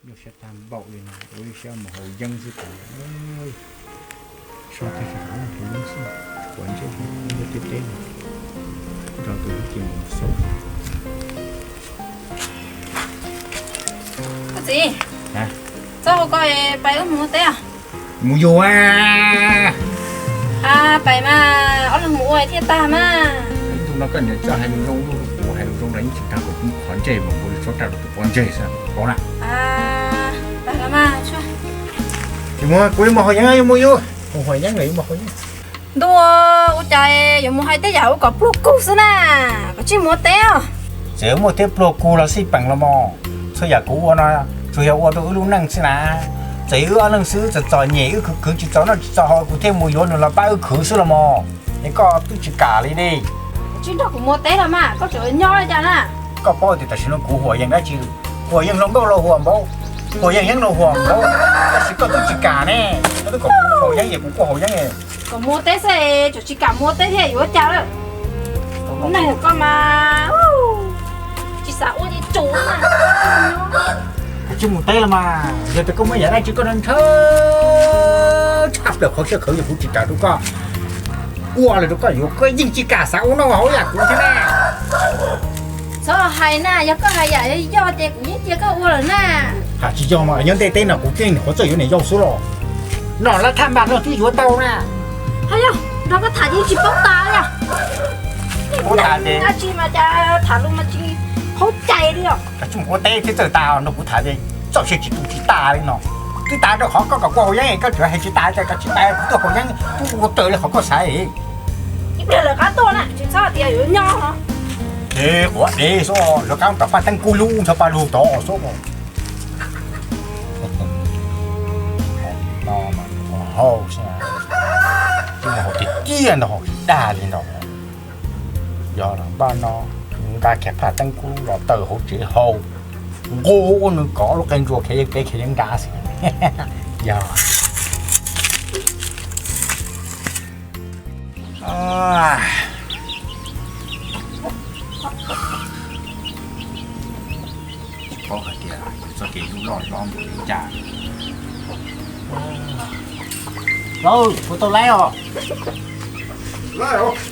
Nyuaj siab tag npaum li no, ua ib siab mus haus yeeb xwb ces, so tag sab haus yeeb xwb, quav ntsej thiab teb teb, nrog tus txiv mus xauj. Koj txiv, txhob ua ko, pais wb mus ua teb os. Mus yug a. Pais mas ob leeg mus ua thiaj tag mas. Ib ntu no koj niam txawj hais lus zoo, kuv hais lus zoo los yeej tsis tag, kuv qhov ntsej mas kuv li txhob rau tus pob ntseg xwb, paub na. Tsis mus, kuv yuav mus haus yeeb, yuav mus yug, mus haus yeeb los yuav mus haus yeeb. Ntuj, ua cas yuav mus hais tej yam ua kom pluag kug xwb na, kom tsij mus ua teb os. Txawm muaj thiab pluag kug los xij peem los mas, txhua yam kuv ua no tsuas yog ua rau wb lub neej xwb na. Txawm wb ob leeg xwb, txom txom nyem, wb khwv khwv tsis txaus noj tsis txaus haus, kuv thiaj mus yuav nws los pab wb khwv xwb los mas. Es koj twb tsis kam li ne. Tsis nrog kuv mus ua teb los mas, koj tseem nyob li cas na? Koj paub tias tam sim no kuv huam yees dab tsi? Huam yees hluas nkauj los huam npaum, huam yees yeeb los huam npaum, tab sis koj twb tsis kam ne. Koj twb kom kuv haus yeeb es kuv kuj haus yeeb. Kom mus ua teb xwb, tseem tsis kam mus ua teb thiab yuav ua cas lawm? Neeg koj mas tsis xav ua li tsum na. Kuv tsis mus teb los mas, yog tias koj muaj yam dab tsi koj ntshaw tshaj plaws qhov siab khawv, yog kuv tsis kam rau koj ua los rau koj yuav, koj yeej tsis kam xav ua noj ua haus yam kuv thiab na. Txhob hais na, yog koj hais yam yog ces kuv yeej cia koj ua lawm na. Hais tsis yog mas nyob ntiaj teb no kuv yeej qhuav txawj yuav niam yau xwb los. Noj lab thaj npaj no twb yuav tau na. Hais yog nrog koj tham yeej tsis paub tas li. Paub tas ces dab tsi mas cas tham lus mas tsis paub cai li os. Koj tsis mus ua teb thiab txawj tas nrog kuv tham ces txoj sia tsis tu tsis tas li no. Twb tas rau qhov koj kom kuv haus yeeb, koj tseem hais tsis tas, koj tsis tas kuv tuaj haus yeeb kuj ua raws li qhov koj xav. Ib pliag lawv qab tuaj na, tsis txhob tias yuav nyob. Ces quav dev xwb, lawv qab tom paj teeb kub lub ntsho paj lug tod xwb. No mas haus xwb, haus tiag tiag ntag, haus tsis dag li ntag. Yog los npaj no, nqa kiag paj teeb kub los taw hauv tsev haus, nqus ua nws kov lub qe ntsuas khiav yeej peb khiav yeej nrad xwb. Yog tsis paub hais tias yus txoj kev hlub loj hlob npaum li cas. Lauj, puas tau laib os?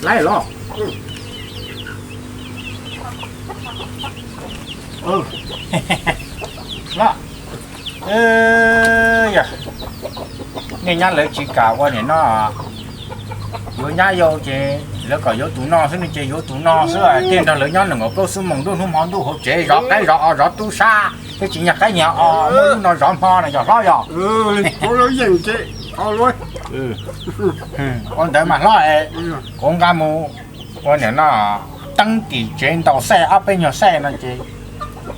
Laib los? Los, yog nej nyab lawv tsis kam ua nim no, yuav nyab yau ces lawv kom yuav tus no xwb no ces yuav tus no xwb, thiaj nrog lawv nyob nees nkaum plaub xuab moos nruab hnub hmo ntuj hauv tsev zov qaib zov os zov tub sab thiab tsis nyiag qaib nyiag os, muaj ib hnub no zov hmo no yog hlob yog. Ua ntawd mas hlob, kuv nqa mus ua nim no teeb tim tsev ntaus xej ob peb nyuag xej no ces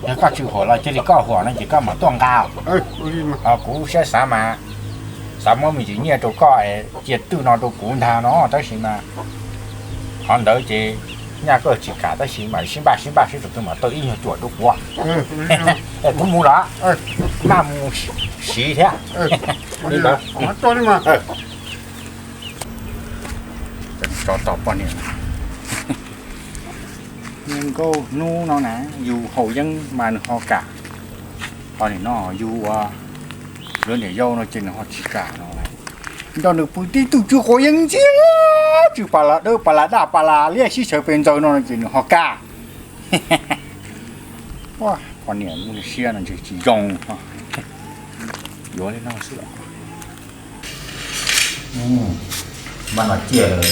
yog koj tsis huam los cia li koj huam no ces koj mam tuaj nqa. Kuv siab xav mas xav muab me ntsis nyiaj rau koj cia twj no rau kuv ntag no tab sis mas qhov ntawd ces nyaj koj tsis kam tab sis mam sib npaj sib npaj sib rau twg mam tau ib nyuag cuam rau kuv. Kuv mus los, maj mus siv thiab. Li ntawd. Tso tau poj niam. Niaj nkauj hnub no na, yus haus yeeb mas nws ho kam. Ho nim no yus ua luag niam yau no ces nws ho tsis kam no. Nco nws pw tib tug tsw quav yeeb ntxiag, tsw pas las dawb pas las daj pas las liab sib xyaw pes ntxaws no ces nws ho kam. Poj niam lub siab no ntshe tsis zoo. Yuav li no xwb. Mas no ciaj lawm,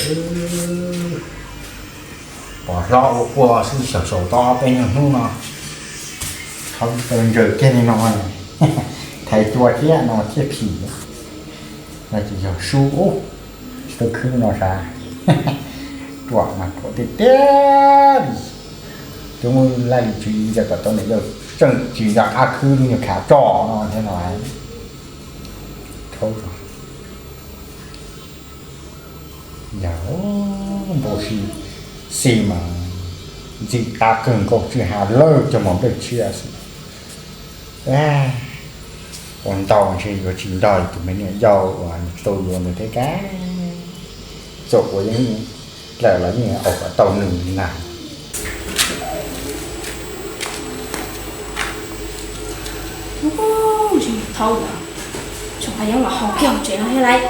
pom hlob ua quaj xwb xyaum xyaum tau ob peb nyuag hnub no, thaum taw ntsaws kiag li no, thaiv cua thiab no thiaj phim. No ces yog sub ub, tsis tau khwb no sav, ruam mas ruam tiag tiag li. Twb muab laj lim tswv yim kom tau niam yau tseem tsis yog qab khwb lub nyuag khav tso no thiab no. Yog npau si xi mas ntxim qab kawg nkaus tsis has lawj cov mos nplej tshiab xwb. Ua ntau ntshe yuav tsis nrog tus me niam yau uas nws tu yuav ntawd thiab kab, txawm ua yeej lawm los yeej ua kom tau nws li na. Hauv, tsoo qhov yeeb los haus kiag hauv tsev no thiab lauj.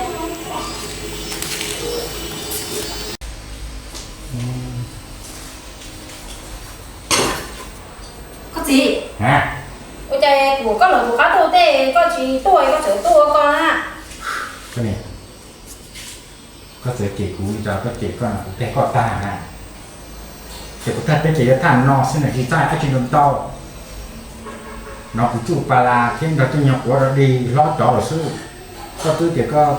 Koj txiv, ua cas kuv, koj lawv kuv qab tuaj tej koj tsis tuaj, koj tseem tuaj ua koj na? Koj txawm cem kuv li cas koj cem koj, kuv tes koj tag na. Ces kuv thaj teb ces yog thaj no xwb na, tsis txhob hais dab tsi ntau ntau. No kuv tsuj pas las thiab nrog tej nyuag quav rau dig hlob cov lawm xwb. Koj twb tias koj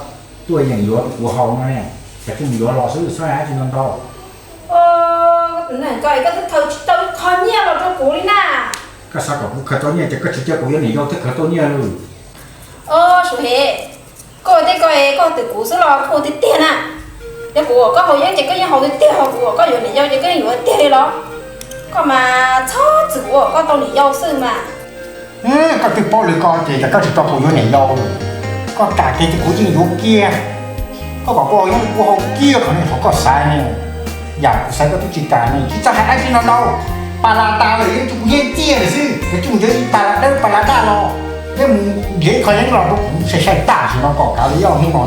tuaj yeem yuav rau kuv haus no ne, ces kuv mus yuav los xwb, txhob hais dab tsi ntau ntau. Koj twb tsis tau khaws nyiaj los rau kuv li na. Koj xav kom kuv khaws tau nyiaj ces koj tsis cia kuv yuav niam yau thiaj khaws tau nyiaj lawm. Suav Hem, koj ua tej ko koj twm kuv xwb los koj ua tiag tiag na? Yog kuv kom koj haus yeeb ces koj yeej haus tiag tiag, ho kuv kom koj yuav niam yau ces koj yeej yuav tiag li los? Koj mas txhob txwm kuv kom koj tau niam yau xwb mas. Koj twb paub li ko ces yog koj tsis tau kuv yuav niam yau, koj kam kiag ces kuv yeej yuav kiag. Koj kom kuv haus yeeb kuv haus kiag, qhov no qhov koj xav ne. Yam kuv xav koj twb tsis kam ne, tsis txhob hais dab tsi ntau ntau. Pas las tas lawm, yeej tsuas kuv yeej tiag lawm xwb, ces tsuas mus yuav ib pas las dawb pas las daj los, thiab mus nrhiav ib qho yeeb los rau kuv sai sai tam sim no kom kav li yoj hnub no.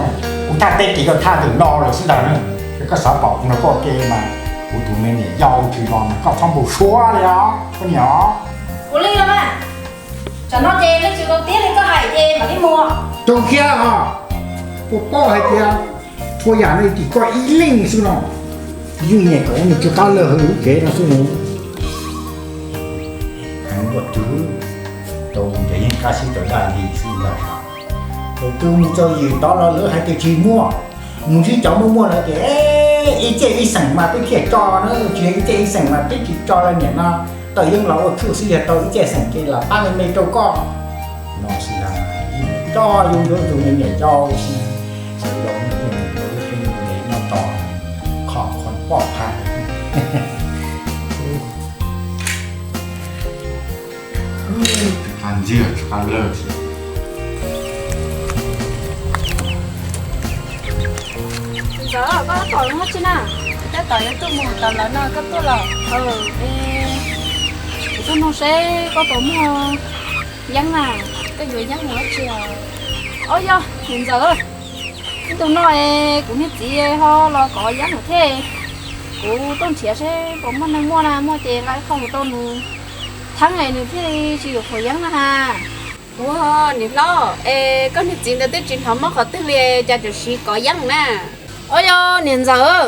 Kuv thaj teb ces yog thaj ntawm no lawm xwb ntag ne. Ces koj xav pom kuv nrog koj ua ke mas, kuv tus me niam yau tsis los mas koj txhob npau suav li os koj niam os. Ua li los mas, tsam no ces leej twg tau tiag li koj hais ces mam li mus. Tso khiav os, puas paub hais tias txhua yam no tim koj ib leeg xwb no. Yeej nyiam kom ua nws tsis qab lawg hauv lub tsev no xwb no. Heev ua twg rau ntias yeej qab xib taws daj li xwb ntag. Thaum twg mus txog ywm tod los lawv hais tias tsis muaj, mus ntsib cov muaj muaj lawv tias ib txhiab ib xeem mas peb thiaj tso na, tsis yog ib txhiab ib xeem mas peb tsis tso li niam no. Tau yeeb los ua tshuaj xwb, yog tau ib txhiab xeem ces lam pab me me rau koj. No xwb ntag, tso yuav yuav tus me niam yau xwb, yau me niam yau lub peb me no tos kho kho poj phaj. Tsis qab ntxiag tsis qab lawg xwb. Ntxawm, koj tab tom muaj tsi na? Tab tom yuav tuaj mus tom lawv no, koj tuaj los? Kuv tuaj nug seb koj puas muaj yeeb na. Koj yuav yeeb mus dab tsi os? Os yog, niam ntxawm, ib ntu no es kuv niag txiv ho los kov yeeb lawm thiab. Kuv tuaj nrhiav seb puas muaj neeg muaj na, muaj ces nqa ib qho mus rau nws theeb es nws thiaj li tsis yuav kov yeeb na ha. Ua, niam hlob, es koj niag txiv ntawd twb tsis hnov mob qhov twg li, cas tseem siv kov yeeb na? Os yog, niam ntxawm,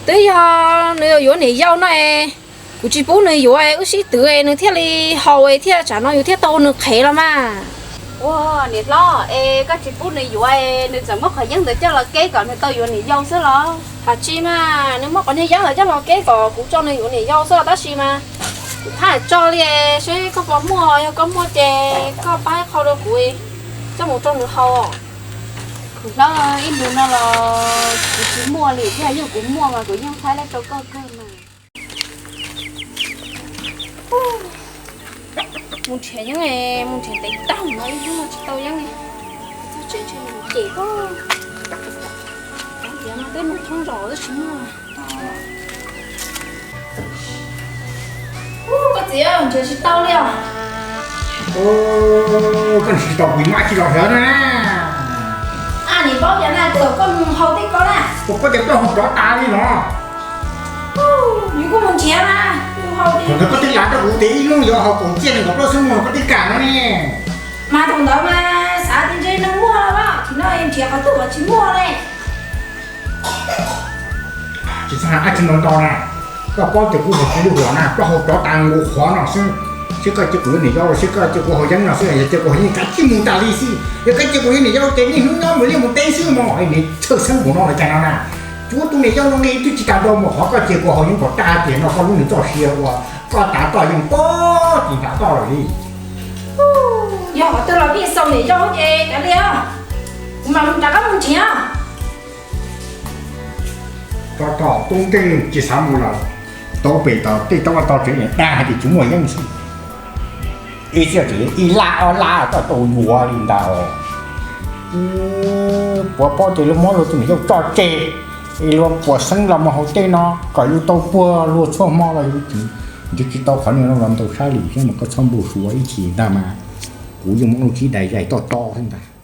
twb yog nws yuav niam yau no es kuv tsis pub nws yuav es wb sib twv es nws thiaj li haus es thiaj tsam no yus thiaj tau nws qhev los mas. Ua, niam hlob, es koj tsis pub nws yuav es nws txawm muab qhov yeeb ntawd coj los keb kom nws tau yuav niam yau xwb los? Hais tsis mas, nws muab qhov niag yeeb ntawd coj los keb kom kuv tso nws yuav niam yau xwb los, tab sis mas kuv pab tso li, seb koj puas muaj, yog koj muaj ces koj pab ib qho rau kuv coj mus rau nws haus. Kuv hlob, ib ntu no los kuv tsis muaj li thiab, yog kuv muaj mas kuv yeej pab rau koj kawg mas. Mus nrhiav yeeb, mus nrhiav ntev tag no ib hnub no tsis tau yeeb li. Txog tsev ntshe mus cem pob. Tiav no twb mus thoob zos twb tsis muaj. Koj txiv, nrhiav tsis tau li os. Koj nrhiav tsis tau kuv mam tsis los nrhiav na. Niam paub tias na, kuv kom koj mus haus tej ko na. Kuv paub tias koj haus rov tas li no. Yus kuj mus nrhiav mas, kuv haus li. Thaum ntawd koj twb lav rau kuv tias ib hnub yuav haus kaum ciaj nees nkaum plaub xwb mas koj twb kam no ne. Mas thaum ntawd mas xav tias ntshe neeg muaj los, tsis no nrhiav qhov twg los tsis muaj li. Tsis txhob hais dab tsi ntau ntau na. Koj paub tias kuv haus kuv lub hluas na, koj haus rov tas nkaus qhov no xwb. Seb koj cia kuv yuav niam yau, seb koj cia kuv haus yeeb no xwb, yog cia kuv haus yeeb kav tsij mus tas li xwb. Yog koj cia kuv yuav niam yau ces niaj hnub nyob mus liaj mus teb xwb mog, niag txhawj xeeb npaum no los cas no na. Tsuav tus niam yau no nqi twb tsis tas nrho mus qhov koj cia kuv haus yeeb kom tag tiam no koj lub niag txoj sia uas koj tav toj yeej pob tim nram toj lawm li. Yog qhov twg los yeej xaus niam yau ces kav liam, kuv mam mus rov qab mus nrhiav. Toj toj tub nkeeg tsis xav mus lawm, tau pem tau tej tau vaj tau tsev niam dag hais tias tsis muaj yeeb xwb. Ib txhia tseem ib lab ob lab koj tau yuav li ntag. Puas paub tias luag muab luag tus niam yau tso tseg, luag puas xeeb los mus haus tej no kom yus tau puag luag txhua hmo los yus tsis tau qhov niag no los ntau sab lwm thiab mas koj txhob npau suav ib chim ntag mas. Kuv yeej muaj lub tsib dais zais toj toj thiab ntag.